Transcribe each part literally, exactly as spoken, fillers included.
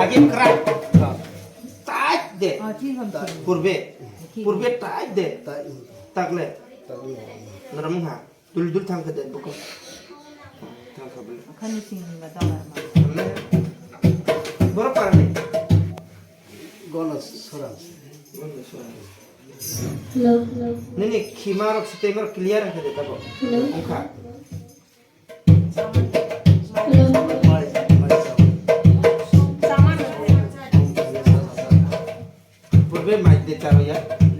Agim krak. Tight de. Ah, thik ham thik. Purbe. Thik. Purbe tight de. Tight. Takle. Takle. Naram ha. Dul dul thang khe de boko. Thang khe bole. Akhani sing hinga dala ma. Boro parani. Gono sorang. Hello. Nini khima rok siteng rok clear khe de tabo. Hello. Ongkha. Hello. Purbe mai de charo ya,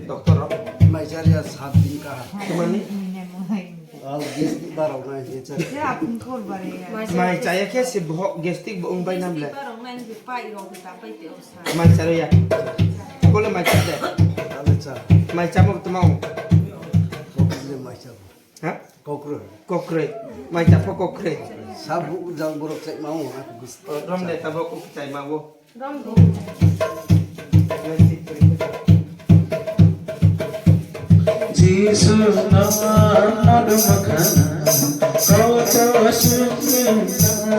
doctor rok. Mai charo ya sat din ka. Tumani? Al gas di barok nai de charo. Mai chaya khe se bohok gastric bo wng bai nam le. Mai charo ya. Kole mai cha de. Ale cha. Mai chamo tuma wng. Bokle mai cha. Ha? Kokroi. Kokroi. Mai cha pho kokroi. Sabu jang borok chai ma wng ha. Rom de tabo kok chai ma wo. Jisu nama madum khana, koto sumina.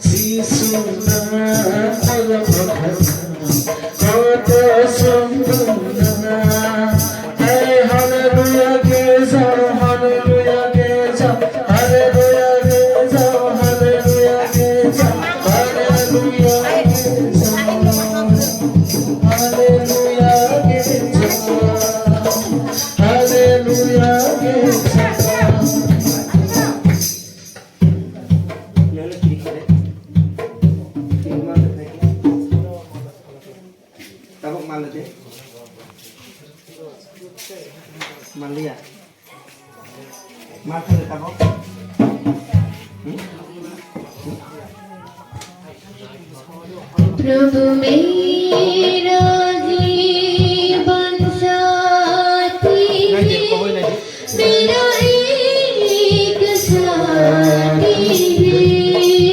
Jisu nama madum khana, koto sumina. Hey, hallelujah, ke jao, hallelujah, ke jao, hallelujah, ke jao, hallelujah, ke jao, hallelujah, ke jao, hallelujah, ke jao, hallelujah, ke jao. Tabok mala de. Malia. Mal khe tabok. Hmm? Hmm? प्रभु मेरा जीवन साथी Nai de, है, koboi nai de. मेरा एक साथी है।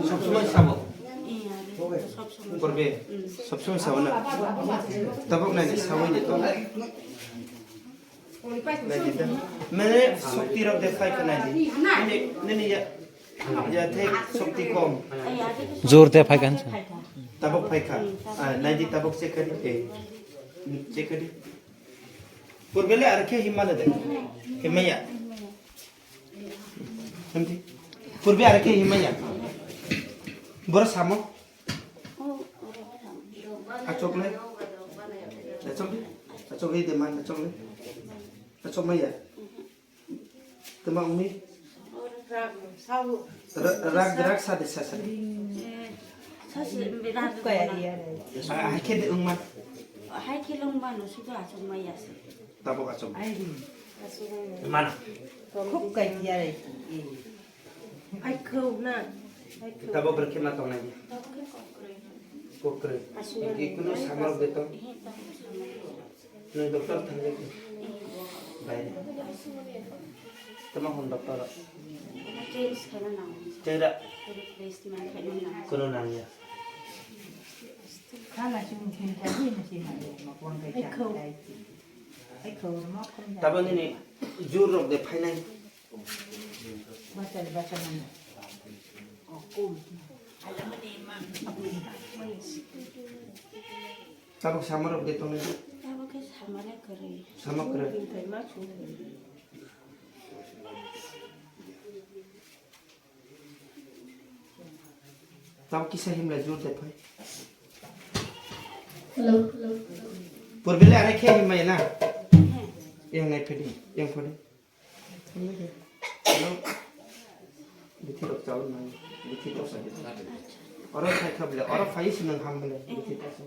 Sab somoi sabo. Korbe, sab somoi sabo na. Tabok nai ni sabo ni to. Nai di ta. Mane sokti rok de phai kha nai di. Nini, nini ya, ya thek sokti kom. Jor de phai kha. Tabok phai kha. Ah, nai di tabok check kha di. Eh, check kha di. Purbe le ar khe himma le de. Himma ya. Himdi. Purbe ar khe himma ya. Boro samo. Achok le. Achok le. Achok le de man achok le. Achok ma ya. Tama umi. Ra-, rak, rak sa de sa sa. Sa se, be rak. Kaya dia. Ah, hai khe de ungma. Hai khe lungma no sudo achok ma ya se. Tabok achok. Mana. Khub kai dia rai. Ai khou na. Ai khou. Tabok berkhe na tongnai. Kokre. Kokre. Ikunu samar de tong. Nung doctor thangwi bai. Tama hwn doctor. Change khaina nango. Change da. Replacement khaina nango. Kono nangya. Khana chini thini thani na chini ma ma kon kai cha dai. Ai khou ma kon. Tabo nini jur rok de phainai. Bachal bachal nang. Tabok samarok de tongnai. Tabok khe samare kwrwi. Sama kwrwi. Bini tai ma chwng. Tabok kisa himlai jur de phai. Hello. Purbilai are khe himlai na. Yang nai phedi, yang phedi. Hello. Bithi rok chao nai. Bithi rok sa. Oro khai kha bile, oro phai si nang ham bile. Bithi rok sa.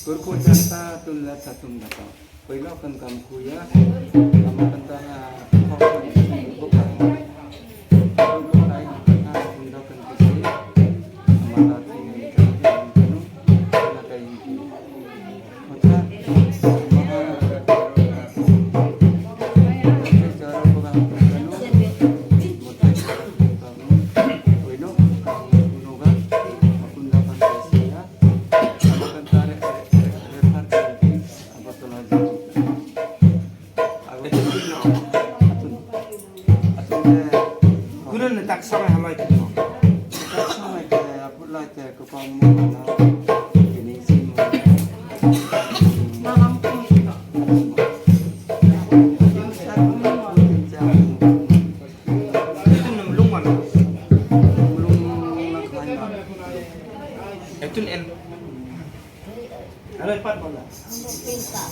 Kurku janta tunla tatung dato. Koino kankam kuya, ama kantana khok buka. Buka ai kantana bundo kankisi, ama tati nai kantana kanu, kantana kai hingki. Mata, maha, jaro buka kanu, mata jaro buka kanu, koino kankam kunoga, akunda kankisi ya, ama kantana re, re, re, re, re, Agartala district. Abo Guru ni tak samai hamai kino. Tak samai te, apur lai te, ko kong mo na. Kini si mo. Itu nung lung mana? Lung na khaina. Itu en. Alo, pat bola. Bismillah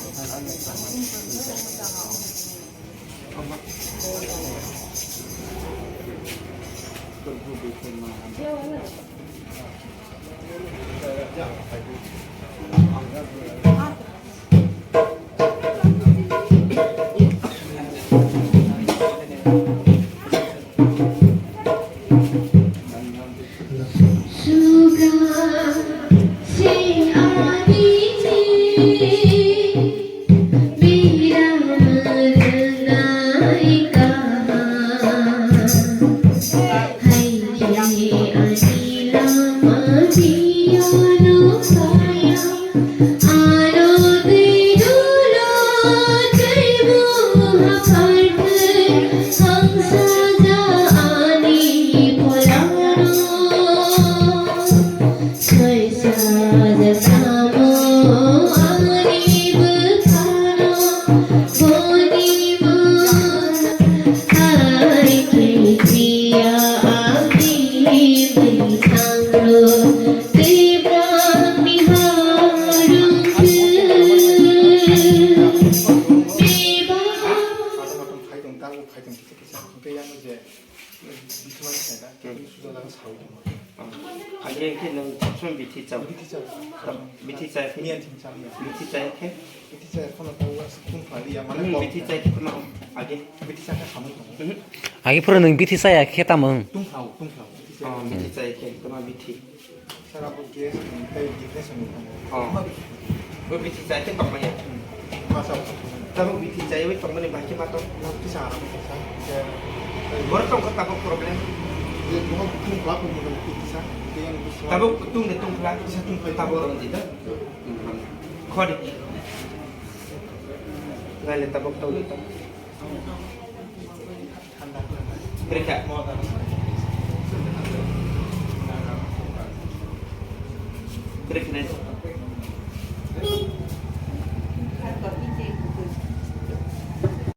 khaida, hmm, sudah laga sawi. Agi khe nung sum bithi chao. Bithi chao. Bithi chai khe. Miyan thim cham ya. Bithi chai khe. Bithi chai kono tawa sukun khali ya, mane hmm, kok. Bithi chai khe kono agi. Bithi chai khe samung tongo. Hmm. Agi pura nung bithi chai ya khe tamo. Tung khao, tung khao. Bithi chai. Oh, bithi chai khe kono bithi. Sara bo gas ni tai depression ni tong. Oh. Bo bithi chai khe tongmani. Masa. Tabuk bithi chai wi tongmani bahai khe ma tong. Mo kisa aram kisa. Bor tong kha tabuk problem. Ye mo tung ba ko mo bithi sa. Ke yang bithi. Tabuk tung de tung khla. Kisa tung khla. Tabuk rom di da. Khodi. Ngai le tabuk tong de tong. Krekha. Krekha nai.